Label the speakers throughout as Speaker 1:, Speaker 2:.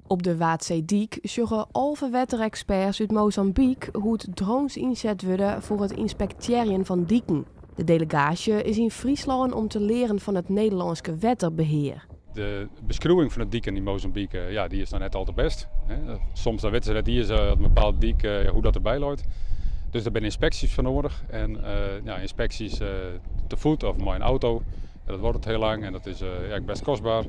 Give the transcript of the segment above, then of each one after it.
Speaker 1: Op de Waadseedyk sjogge 11 wettereksperts út Mozambyk hoe't drones ynset wurde foar it ynspektearjen fan diken. De delegaasje is yn Fryslân om te learen fan it Nederlânske wetterbehear.
Speaker 2: De beskriuwing fan de diken yn Mozambyk, ja, dy is noch net al te bêst. Soms dan witte se net iens in bepaald dyk, hoe dat derby leit. Dus dêr binne ynspeksjes foar nedich. En ja, ynspeksjes te foet of mei in auto, dat duorret hiel lang en dat is, ja, bêst kostber.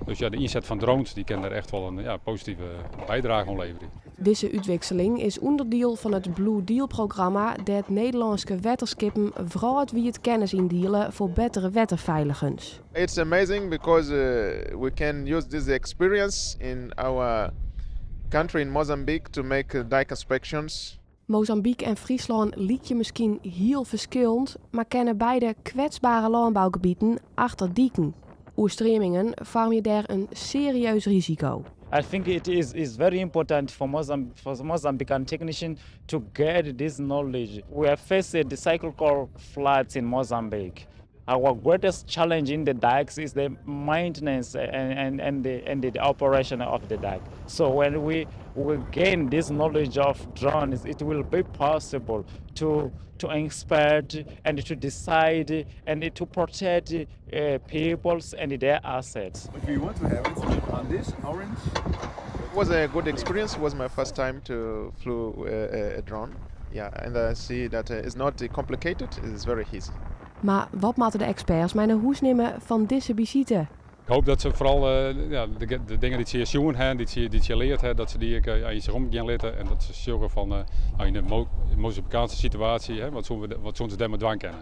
Speaker 2: Dus ja, de ynset fan drones dy kin dêr echt wol in, ja, positive bydrage oan leverje.
Speaker 1: Dizze útwikseling is ûnderdiel fan it Blue Deal programma, dêr't Nederlânske wetterskippen wrâldwiid kennis yn diele foar bettere wetterfeiligens.
Speaker 3: It's amazing because we can use this experience in our country in Mozambique to make dike inspections.
Speaker 1: Mozambyk en Fryslân lykje miskien hiel ferskillend, mar kenne beide kwetsbere lânbougebieten achter diken. Oerstreamingen foarmje dêr in serieus risiko.
Speaker 4: I think it is very important for Mozambican technician to get this knowledge. We have faced the cyclical floods in Mozambique. Our greatest challenge in the dikes is the maintenance and the operation of the dike. So when we gain this knowledge of drones, it will be possible to inspect and to decide and to protect peoples and their assets.
Speaker 5: If you want to have it on this orange.
Speaker 3: It was a good experience. It was my first time to flew a drone. Yeah, and I see that it's not complicated. It's very easy.
Speaker 1: Mar wat moatte de eksperts mei nei hûs nimme fan dizze besite?
Speaker 2: Ik hoopje dat se foaral ja, de dingen dy't se hjir sjoen ha, dy't se leard ha, dat se dy ek, ja, yn sich omgean litte en dat se sjogge fan, no, yn de Mozambikaanske situaasje, hè, wat soene se dêrmei dwaan kinne.